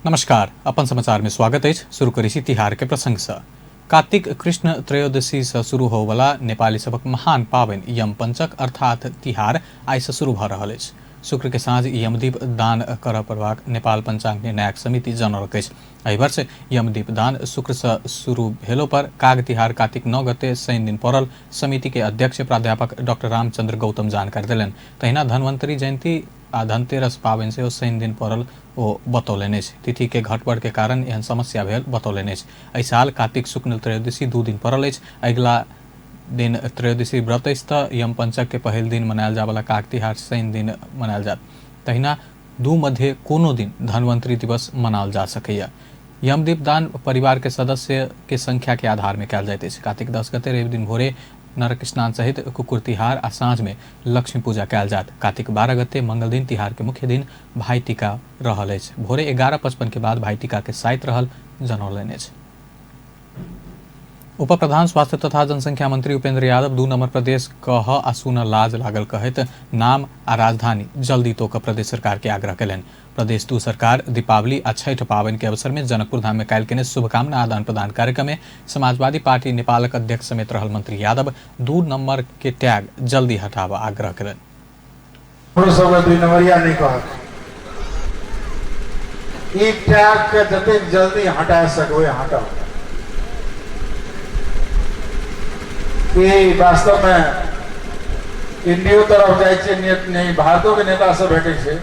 नमस्कार, अपन समाचार में स्वागत अछि। शुरू करै छी तिहार के प्रसंग से। कार्तिक कृष्ण त्रयोदशी से शुरू होवला नेपाली सबक महान पाबनि यम पंचक अर्थात तिहार आइ से शुरू भऽ रहल अछि। शुक्र के साँझ यमदीप दान करऽ पड़बाक नेपाल पंचांग निर्णायक समिति जनौलक अछि। एहि वर्ष यमदीप दान शुक्र से शुरू भेलो पर काग तिहार कार्तिक 9 गते शनि दिन पड़ल समिति के अध्यक्ष प्राध्यापक डॉक्टर रामचंद्र गौतम जानकारी देलनि। तहिना धन्वंतरी जयंती आ धनतेरस पाबनि सेहो शनि दिन पड़ल ओ बतौलनि अछि। तिथि के घटबढ़ के कारण एहन समस्या भेल बतौलनि अछि। एहि साल कार्तिक शुक्ल त्रयोदशी 2 दिन पड़ल अछि। अगिला दिन त्रयोदशी व्रत अछि तऽ यमपंचक के पहिल दिन मनायल जायवला काग तिहार शनि दिन मनायल जायत। तहिना दू मध्य कोनो दिन धन्वंतरी दिवस मनाओल जा सकैए। यमदीप दान परिवार के सदस्य के संख्या के आधार में कयल जाइत अछि। कार्तिक 10 गते रवि दिन भोरे नरक स्नान सहित कुकुर तिहार आ साँझ में लक्ष्मी पूजा कयल जायत। कार्तिक 12 गते मंगल दिन तिहार के मुख्य दिन भाई टीका रहल अछि। भोरे 11:55 के बाद भाई टीका के साइत रहल जनौलनि अछि। उप प्रधान स्वास्थ्य तथा जनसंख्या मंत्री उपेंद्र यादव 2 नंबर प्रदेश कह आ सुन लाज लागल कहैत नाम आ राजधानी जल्दी तोक प्रदेश सरकार के आग्रह कयलनि। प्रदेश 2 सरकार दीपावली आ छठि पाबनि के अवसर में जनकपुर धाम में काल्हि केने शुभकामना आदान प्रदान कार्यक्रम में समाजवादी पार्टी नेपालक अध्यक्ष समेत रहल मंत्री यादव 2 नंबर के टैग जल्दी हटाबऽ आग्रह कयलनि। हमरो सबके 2 नंबरिया नहीं कहत, ई टैग के जतेक जल्दी हटा सकबै हटाउ। ई वास्तव में इंडियो तरफ जाइ छै, नहीं भारतो के नेता सब भेटै छै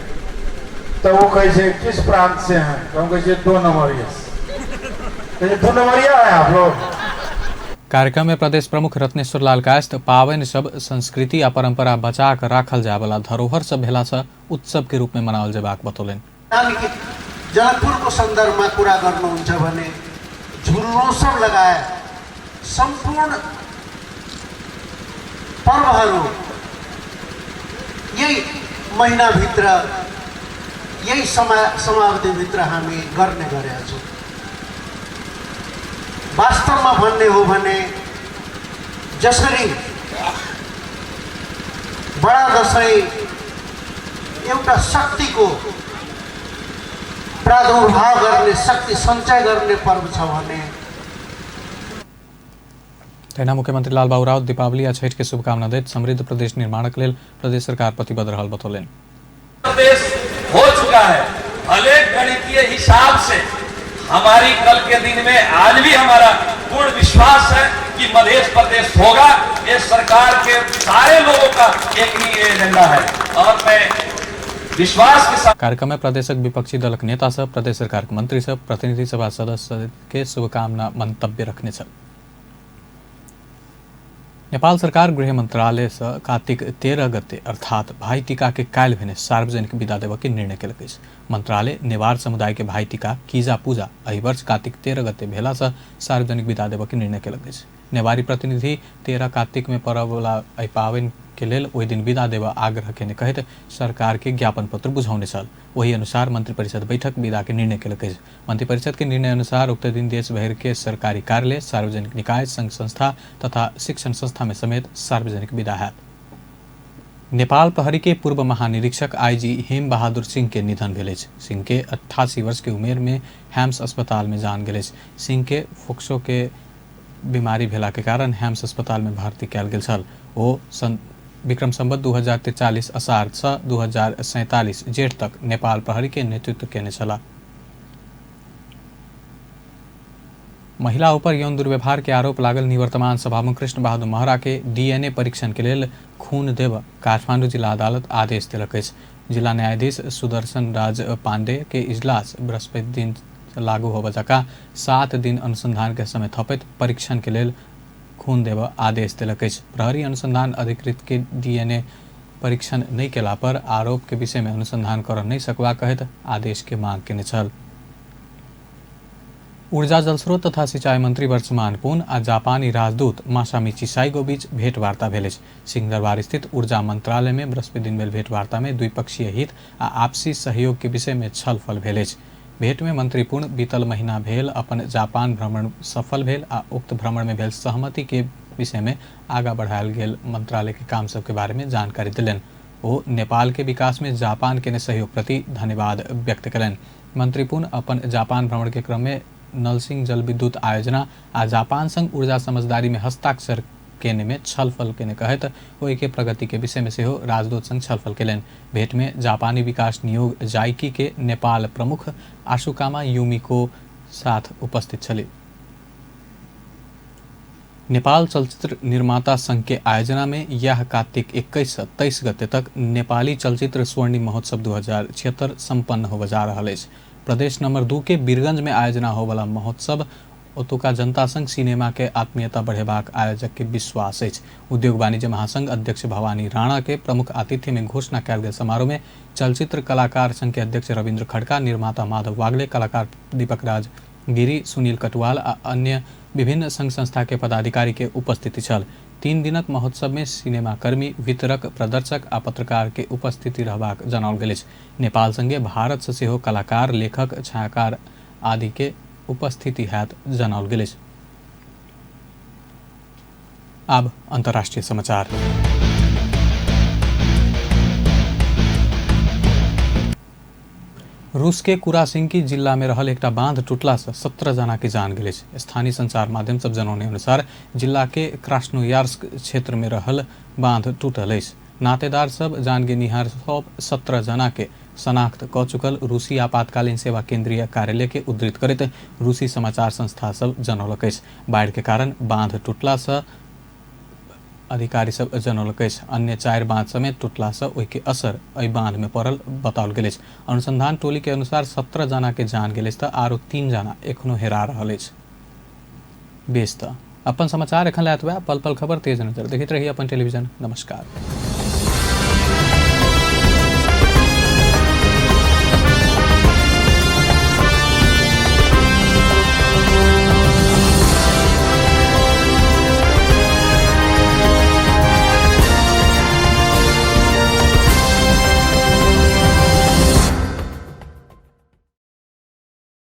तऽ ओ कहै छै किस प्रांत से हैं, तऽ हम कहै छियै 2 नंबरिया से। कहै छै 2 नंबरिया है आप लोग। कार्यक्रम में प्रदेश प्रमुख रत्नेश्वर लाल कायस्थ पाबनि सब संस्कृति आ परंपरा बचा कऽ राखल जाय वाला धरोहर सब भेला से उत्सव के रूप में मनाओल जेबाक बतौलनि। जनकपुरको सन्दर्भमा कुरा गर्नुहुन्छ भने झुल्नोत्सव लगायत सम्पूर्ण पर्वहरू यही महिनाभित्र, यही समावधिभित्र हामी गर्ने गरेका छौँ। वास्तवमा भन्ने हो भने जसरी बडा दशैं एउटा शक्तिको प्रादुर्भाव गर्ने, शक्ति सञ्चय गर्ने पर्व छ भने तहिना मुख्यमंत्री लालबाबू राउत दीपावली आ छठि के शुभकामना दैत समृद्ध प्रदेश निर्माणक लेल प्रदेश सरकार प्रतिबद्ध रहल बतौलनि। प्रदेश हो चुका है, भले गणितीय हिसाब से हमारी कल के दिन में आज भी हमारा पूर्ण विश्वास है कि मध्य प्रदेश होगा। ये सरकार के सारे लोगों का एक ही एजेंडा है और मैं विश्वास के साथ कार्यक्रम में प्रदेशक विपक्षी दलक नेता सब, प्रदेश सरकार के मंत्री सब, प्रतिनिधि सभा सदस्य के शुभकामना मंतव्य रखने छल। नेपाल सरकार गृह मंत्रालय से कार्तिक 13 गते अर्थात भाई टीका के काल्हि भेने सार्वजनिक विदा देबऽ के निर्णय केलक अछि। मंत्रालय नेवार समुदाय के भाई टीका कीजा पूजा एहि वर्ष कार्तिक 13 गते भेला से सार्वजनिक विदा देबऽ के निर्णय केलक अछि। नेवारी प्रतिनिधि 13 कार्तिक में पड़ऽ एहि पाबनि के लेल ओहि दिन विदा देबऽ आग्रह केने कहैत सरकार के ज्ञापन पत्र बुझौने छल। ओहि अनुसार मंत्रिपरिषद बैठक विदा के निर्णय केलक अछि। मंत्रिपरिषद के निर्णय अनुसार उक्त दिन देश भरि के सरकारी कार्यालय, सार्वजनिक निकाय, संघ संस्था तथा शिक्षण संस्था में समेत सार्वजनिक विदा हैत। नेपाल प्रहरी के पूर्व महानिरीक्षक आईजी हेम बहादुर सिंह के निधन भेल अछि। सिंह के 88 वर्ष के उमेर में हैम्स अस्पताल में जान गेल अछि। सिंह के फोक्सो के बीमारी भेला के कारण हैम्स अस्पताल में भर्ती कयल गेल छल। ओ विक्रम संवत 2043 अषाढ़ से 2047 जेठ तक नेपाल प्रहरी के नेतृत्व केने छलाह। महिला ऊपर यौन दुर्व्यवहार के आरोप लागल निवर्तमान सभामुख कृष्ण बहादुर महरा के डीएनए परीक्षण के लेल खून देब काठमांडू जिला अदालत आदेश देलक अछि। जिला न्यायाधीश सुदर्शन राज पांडे के इजलास बृहस्पति दिन लागू होबऽ जकाँ 7 दिन अनुसंधान के समय थपैत परीक्षण के लेल खून देबऽ आदेश देलक अछि। प्रहरी अनुसंधान अधिकृत के डीएनए परीक्षण नहि केला पर आरोप के विषय में अनुसंधान करऽ नहि सकबा कहैत आदेश के मांग केने छल। ऊर्जा जलस्रोत तथा सिंचाई मंत्री वर्षमान पुन आ जापानी राजदूत मासामिची साइगो बीच भेंटवार्ता भेल अछि। सिंहदरबार स्थित ऊर्जा मंत्रालय में बृहस्पति दिन भेल भेंटवार्ता में द्विपक्षीय हित आ आपसी सहयोग के विषय में छलफल भेल अछि। भेंट में मंत्री पुन बीतल महीना भेल अपन जापान भ्रमण सफल भेल आ उक्त भ्रमण में भेल सहमति के विषय में आगा बढ़ायल गेल मंत्रालय के काम सब के बारे में जानकारी देलनि। ओ नेपाल के विकास में जापान केने सहयोग प्रति धन्यवाद व्यक्त कयलनि। मंत्री पुन अपन जापान भ्रमण के क्रम में नलसिंह जलविद्युत आयोजना आ जापान संग ऊर्जा समझदारी में हस्ताक्षर केने में छलफल केने कहैत ओहि के प्रगति के विषय में सेहो राजदूत संग छलफल केलनि। भेंट में जापानी विकास नियोग जाइकी के नेपाल प्रमुख आशुकामा यूमिको साथ उपस्थित छली। नेपाल चलचित्र निर्माता संघ के आयोजना में यह कार्तिक 21 से 23 गते तक नेपाली चलचित्र स्वर्णिम महोत्सव 2076 सम्पन्न होबय जा रहल अछि। प्रदेश नंबर 2 के बीरगंज में आयोजना होबला महोत्सव ओतुका जनता संग सिनेमा के आत्मीयता बढ़ेबाक आयोजक के विश्वास अछि। उद्योग वाणिज्य महासंघ अध्यक्ष भवानी राणा के प्रमुख आतिथ्य में घोषणा कयल गेल समारोह में चलचित्र कलाकार संघ के अध्यक्ष रविन्द्र खड़का, निर्माता माधव वागले, कलाकार दीपक राज गिरी, सुनील कटुवाल आ अन्य विभिन्न संघ संस्था के पदाधिकारी के उपस्थिति छल। 3 दिनक महोत्सव में सिनेमाकर्मी, वितरक, प्रदर्शक आ पत्रकार के उपस्थिति रहबाक जनाओल गेल अछि। नेपाल संगे भारत से सेहो कलाकार, लेखक, छायाकार आदि के उपस्थिति हैत जनाओल गेल अछि। आब अंतर्राष्ट्रीय समाचार। रूस के कुरासिंकी जिला में रहल एकटा बांध टूटला से 17 जना के जान गेल अछि। स्थानीय संचार माध्यम सब जनौने अनुसार जिला के क्रास्नोयार्स्क क्षेत्र में रहल बांध टूटल अछि। नातेदार सब जान गेनिहार सब 17 जना के शनाख्त क चुकल रूसी आपातकालीन सेवा केंद्रीय कार्यालय के उद्धृत करैत रूसी समाचार संस्था सब जनौलक अछि। बाढ़ि के कारण बांध टूटला से अधिकारी सब जनौलक अछि। अन्य 4 बांध समेत टूटला से ओहि के असर एहि बांध में पड़ल बताओल गेल अछि। अनुसंधान टोली के अनुसार 17 जना के जान गेल अछि तऽ आरो 3 जना एखनो हेरा रहल अछि। बेस तऽ अपन समाचार एखन लए एतबे। पल पल खबर तेज नजर देखैत रही अपन टेलीविजन। नमस्कार।